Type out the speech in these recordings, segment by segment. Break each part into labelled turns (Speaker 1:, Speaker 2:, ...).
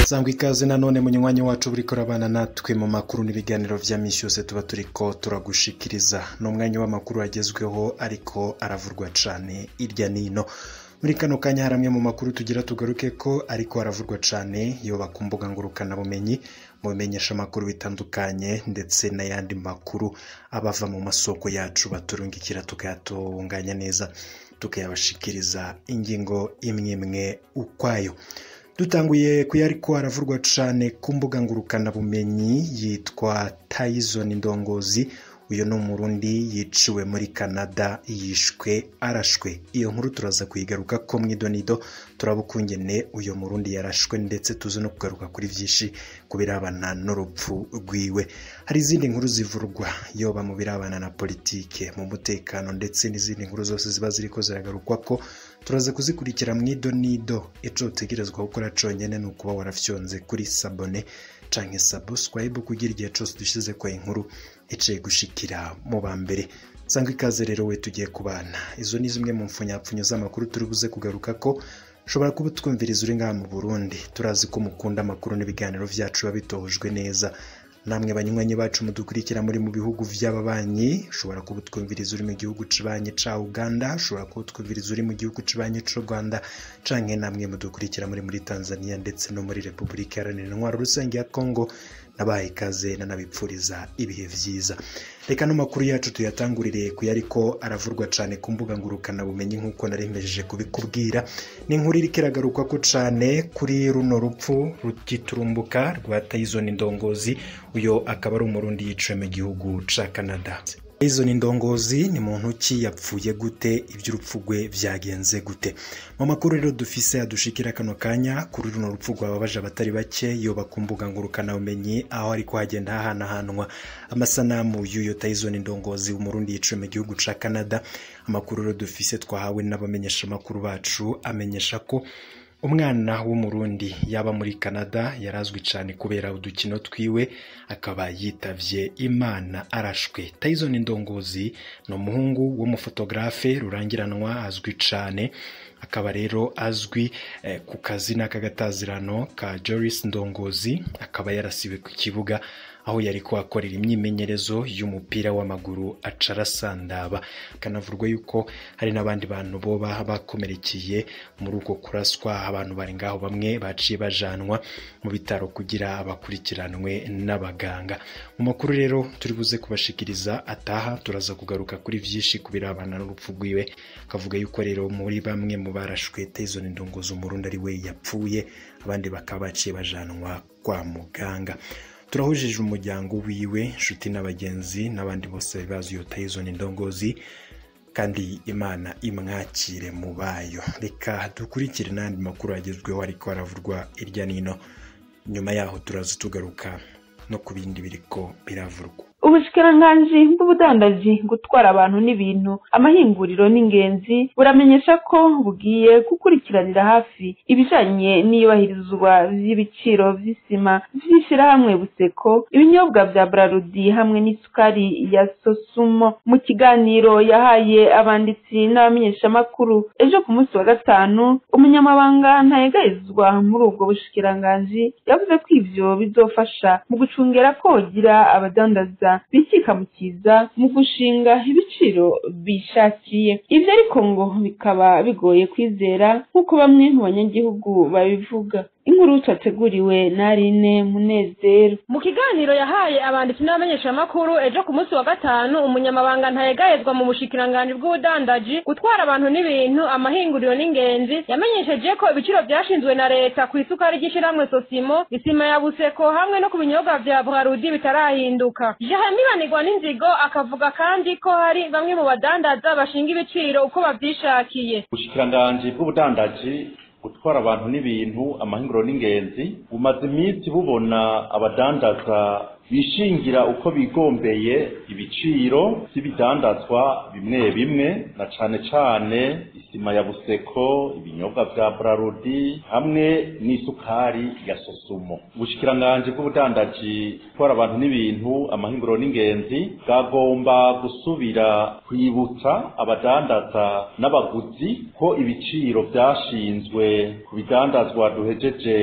Speaker 1: Sangwa ikaze nanone munywanyi wacu buriko urabana natwe mu makuru n'ibiganiro vya misi yose tuba turiko turagushikiriza. Ni umwanya w'amakuru agezweho ariko aravurwa cane irya nino. Muri kano kanya haramwe mu makuru tugira tugaruke ko ariko aravurwa cane yoba ku mbuga ngurukanabumenyi, mu bimenyesha amakuru bitandukanye ndetse n'ayandi makuru abava mu masoko yacu baturungikira tukayatunganya neza tukayabashikiriza ingingo imwe imwe ukwayo. Dutanguye kuyariko aravurwa cane ku mbuga ngurukanabumenyi yitwa Tyson Ndongozi. Uyo ni Umurundi yiciwe muri Canada, yishwe arashwe. Iyo nkuru turaza kuyigaruka ko mwidonido, turabukungene uyo Murundi yarashwe ndetse tuze no kugaruka kuri vyinshi kubirabana n'urupfu rwiwe. Hari izindi nkuru zivurwa yoba mu birabana na politike, mu mutekano ndetse n'izindi nkuru zose ziba ziriko ziragarukwa ko turaza kuzikurikira mwidonido. Ico utegerezwa gukora conyene ni ukuba warafyonze kuri sabone canke subscribe kugira igihe cose dushize ko inkuru iciye gushikira mu ba mbere. Sangwa ikaze rero we tugiye kubana. Izo ni zimwe mu mfunyapfunyo z'amakuru turi buze kugaruka ko. Ushobora kuba utwumviriza uri ngaha mu Burundi, turazi ko mukunda amakuru n'ibiganiro vyacu biba bitohojwe neza. Namwe banywanyi bacu mudukurikira muri mu bihugu vy'ababanyi, ushobora kuba utwumviriza uri mu gihugu cibanyi ca Uganda, ushobora kuba utwumviriza uri mu gihugu cibanyi c'u Rwanda, canke namwe mudukurikira muri Tanzania ndetse no muri Republika Iharanira Intwaro Rusange ya Congo. Nabaye ikaze nanabipfuriza ibihe vyiza. Reka no makuru yacu tuyatangurire kuyariko aravurwa cane ku mbuga ngurukanabumenyi nkuko narimpejeje kubikubwira. Ni inkuru iriko iragarukwa ko cane kuri runo rupfu rugiturumbuka rwa Tyson Ndongozi. Uyo akaba ari Umurundi yiciwe mu gihugu ca Canada. Tyson Ndongozi ni muntu ki, yapfuye gute, ivy'urupfu rwe vyagenze gute? Mu makuru rero dufise adushikira kano kanya kuri runo rupfu rwababaje abatari bake yoba ku mbuga ngurukanabumenyi, aho ariko hagenda hahanahanwa amasanamu y'uyo Tyson Ndongozi Umurundi yiciwe mu gihugu ca Canada. Amakuru rero dufise twahawe n'abamenyesha makuru bacu amenyesha ko umwana w'Umurundi yaba muri Canada yarazwi cane kubera udukino twiwe, akaba yitavye Imana arashwe. Tyson Ndongozi ni umuhungu w'umufotografe rurangiranwa azwi cane, akaba rero azwi ku kazina k'agatazirano ka Joris Ndongozi, akaba yarasiwe ku kibuga aho yariko akorera imyimenyerezo y'umupira w'amaguru aca arasandaba. Kanavurwa yuko hari n'abandi bantu boba bakomerekeye muri uko kuraswa. Abantu bari ngaho bamwe baciye bajanwa mu bitaro kugira abakurikiranwe n'abaganga. Mu makuru rero turi buze kubashikiriza ataha, turaza kugaruka kuri vyinshi kubirabana n'urupfu rwiwe. Kavuga yuko rero muri bamwe mu barashwe Tyson Ndongozi Umurundi ari we yapfuye, abandi bakaba baciye bajanwa kwa muganga. Turahujije umuryango wiwe, inshuti n'abagenzi n'abandi bose bazi iyo Tyson Ndongozi, kandi Imana imwakire mu bayo. Reka dukurikire n'andi makuru agezweho ariko aravurwa irya nino. Nyuma yaho turaza tugaruka no ku bindi biriko biravurwa.
Speaker 2: Ubushikiranganji bw'ubudandaji, gutwara abantu n'ibintu, amahinguriro n'ingenzi buramenyesha ko bugiye gukurikiranira hafi ibijanye n'iyubahirizwa vy'ibiciro vy'isima vy'ishirahamwe Buseko, ibinyobwa vya Brarudi hamwe n'isukari ya Sosumo. Mu kiganiro yahaye abanditsi n'abamenyeshamakuru ejo ku munsi wa gatanu, umunyamabanga ntayegayezwa muri ubwo bushikiranganji yavuze ko ivyo bizofasha mu gucungera kogira abadandaza bikikamukiza mu gushinga ibiciro bishakiye. Ivyo ariko ngo bikaba bigoye kwizera nk'uko bamwe mu banyagihugu babivuga. Inkuru twateguriwe na Aline Munezero.
Speaker 3: Mu kiganiro yahaye abanditsi n'abamenyeshamakuru ejo ku munsi wa gatanu, umunyamabanga ntayegayezwa mu bushikiranganji bw'ubudandaji, gutwara abantu n'ibintu, amahinguriro n'ingenzi yamenyesheje ko ibiciro vyashinzwe na leta ku isukari ry'ishirahamwe Sosimo, isima ya Buseko hamwe no ku binyobwa vya Brarudi bitarahinduka. Jeremy Banigwa n'Inzigo akavuga kandi ko hari bamwe mu badandaza bashinga ibiciro uko bavyishakiye.
Speaker 4: Ubushikiranganji bw'ubudandaji, gutwara abantu n'ibintu, amahinguriro n'ingenzi bumaze iminsi bubona abadandaza bishingira uko bigombeye ibiciro by'ibidandazwa bimwe bimwe, na cane cane isima ya Buseko, ibinyobwa vya Brarudi hamwe n'isukari ya Sosumo. Ubushikiranganji bw'ubudandaji, gutwara abantu n'ibintu, amahinguriro n'ingenzi bwagomba gusubira kwibutsa abadandaza n'abaguzi ko ibiciro vyashinzwe ku bidandazwa duhejeje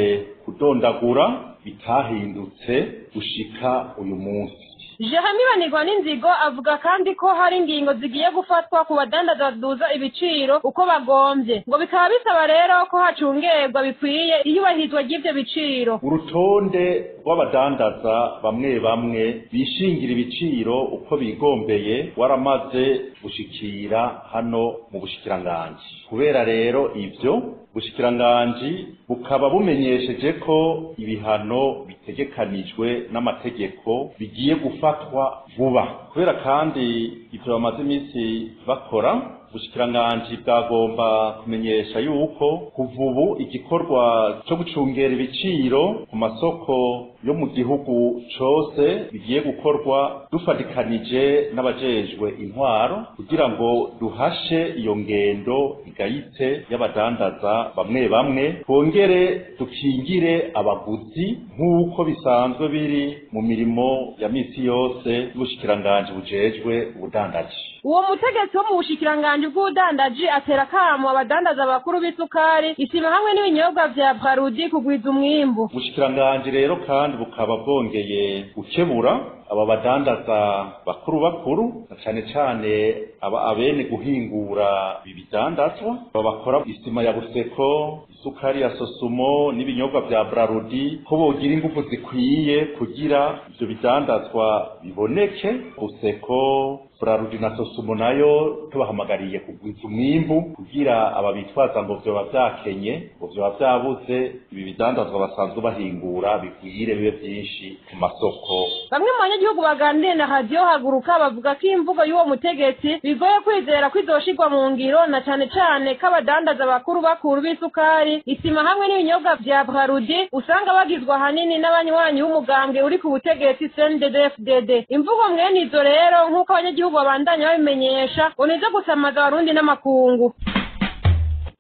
Speaker 4: kudondagura bitahindutse gushika uyu munsi.
Speaker 3: Jeremy Banigwa n'Inzigo avuga kandi ko hari ingingo zigiye gufatwa ku badandaza baduza ibiciro uko bagombye, ngo bikaba bisaba rero ko hacungerwa bikwiye iyubahirizwa ry'ivyo biciro.
Speaker 4: Urutonde rw'abadandaza bamwe bamwe bishingira ibiciro uko bigombeye waramaze gushikira hano mu bushikiranganji. Kubera rero ivyo, bushikiranganji bukaba bumenyesheje ko ibihano bitegekanijwe n'amategeko bigiye gufatwa vuba. Kubera kandi ivyo bamaze iminsi bakora, ubushikiranganji bwagomba kumenyesha yuko kuva ubu igikorwa co gucungera ibiciro ku masoko yo mu gihugu cose bigiye gukorwa dufatikanije n'abajejwe intwaro, kugira ngo duhashe iyo ngendo igayitse y'abadandaza bamwe bamwe, twongere dukingire abaguzi nk'uko bisanzwe biri mu mirimo ya misi yose y'ubushikiranganji bujejwe ubudandaji.
Speaker 3: Uwo mutegetsi wo mu bushikiranganji bw'ubudandaji atera akamo abadandaza bakuru b'isukari, isima hamwe n'ibinyobwa vya Brarudi kugwiza umwimbu.
Speaker 4: Ubushikiranganji rero kandi bukaba bwongeye gukebura aba badandaza bakuru bakuru, na cane cane aba abene guhingura ibidandazwa, bakora isima ya Buseko, isukari ya Sosumo n'ibinyobwa vya Brarudi, ko bogira ingufu zikwiye kugira ivyo bidandazwa biboneke. Buseko, Brarudi na Sosumo nayo tubahamagariye kugwiza umwimbu, kugira aba bitwaza ngo vyoba vyakenye, ngo vyoba vyabuze, ibi bidandazwa basanzwe bahingura bigwire bibe vyinshi ku masoko.
Speaker 3: Bamwe mu banyagihugu baganiriye na Radio Haguruka bavuga ko imvugo y'uwo mutegetsi bigoye kwizera ko izoshirwa mu ngiro, na cane cane ko abadandaza bakuru bakuru b'isukari, isima hamwe n'ibinyobwa vya Brarudi usanga bagizwe ahanini n'abanywanyi b'umugambwe uri ku butegetsi CNDD-FDD. Imvugo mwene izo rero, nk'uko abanyagihugu babandanya babimenyesha, ngo nizo gusamaza abarundi n'amakungu.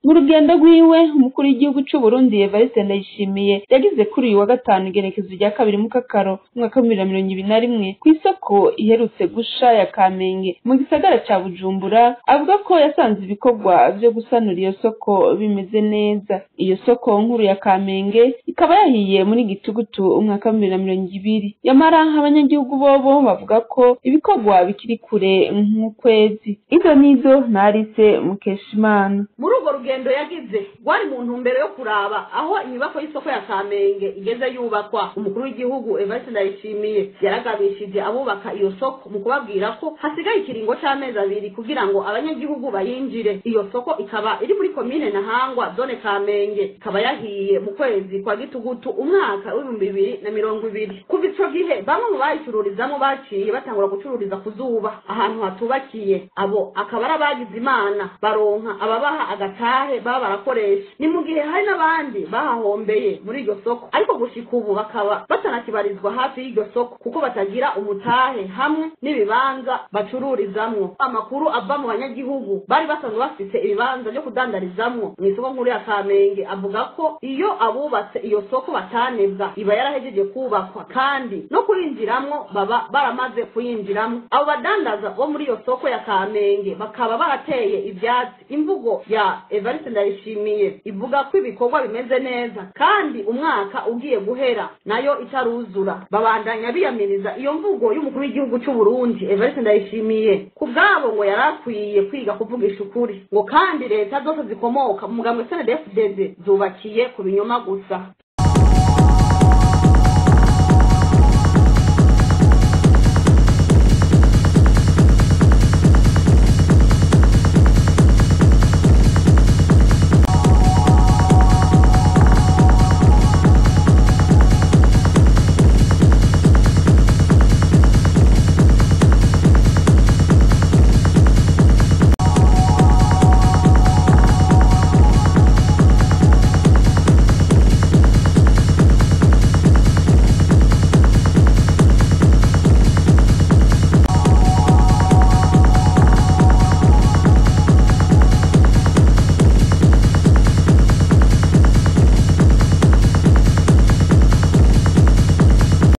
Speaker 2: Mu rugendo rwiwe, umukuru w'igihugu c'u Burundi Evariste Ndayishimiye yagize kuri uyu wa gatanu igenekezo rya 2 Mukakaro umwaka wa 2021 kw'isoko iherutse gusha ya Kamenge mu gisagara ca Bujumbura, avuga ko yasanze ibikorwa vyo gusanura iyo soko bimeze neza. Iyo soko nkuru ya Kamenge ikaba yahiye muri Gitugutu umwaka wa 2020. Yamara abanyagihugu bobo bavuga ko ibikorwa bikiri kure nk'ukwezi. Izo nizo narise Mukeshimana.
Speaker 5: Muri urwo rugendo yagize rwari mu ntumbero yo kuraba aho inyubako y'isoko ya Kamenge igeze yubakwa, umukuru w'igihugu Evariste Ndayishimiye yaragabishije abubaka iyo soko mu kubabwira ko hasigaye ikiringo c'amezi 2 kugira ngo abanyagihugu bayinjire. Iyo soko ikaba iri muri komine Ntahangwa, zone Kamenge, ikaba yahiye mu kwezi kwa Gitugutu umwaka w'2020. Kuva ico gihe bamwe mu bayicururizamo baciye batangura gucururiza ku zuba ahantu hatubakiye, abo akaba ari abagize Imana baronka ababaha agatahe baba barakoresha. Ni mu gihe hari n'abandi bahahombeye muri iryo soko, ariko gushika ubu bakaba batanakibarizwa hafi y'iryo soko kuko batagira umutahe hamwe n'ibibanza bacururizamwo. Amakuru ava mu banyagihugu bari basanzwe bafite ibibanza byo kudandarizamwo mu isoko nkuru ya Kamenge avuga ko iyo abubatse iyo soko batanebwa iba yarahejeje kubakwa, kandi no kuyinjiramwo baba baramaze kuyinjiramwo. Abo badandaza bo muri iyo soko ya Kamenge bakaba barateye ivyatsi imvugo ya Evariste Ndayishimiye ivuga ko ibikorwa bimeze neza kandi umwaka ugiye guhera nayo itaruzura. Babandanya biyamiriza iyo mvugo y'umukuru w'igihugu c'u Burundi Evariste Ndayishimiye, ku bwabo ngo yarakwiye kwiga kuvugisha ukuri, ngo kandi leta zose zikomoka mu mugambwe CNDD-FDD zubakiye ku binyoma gusa.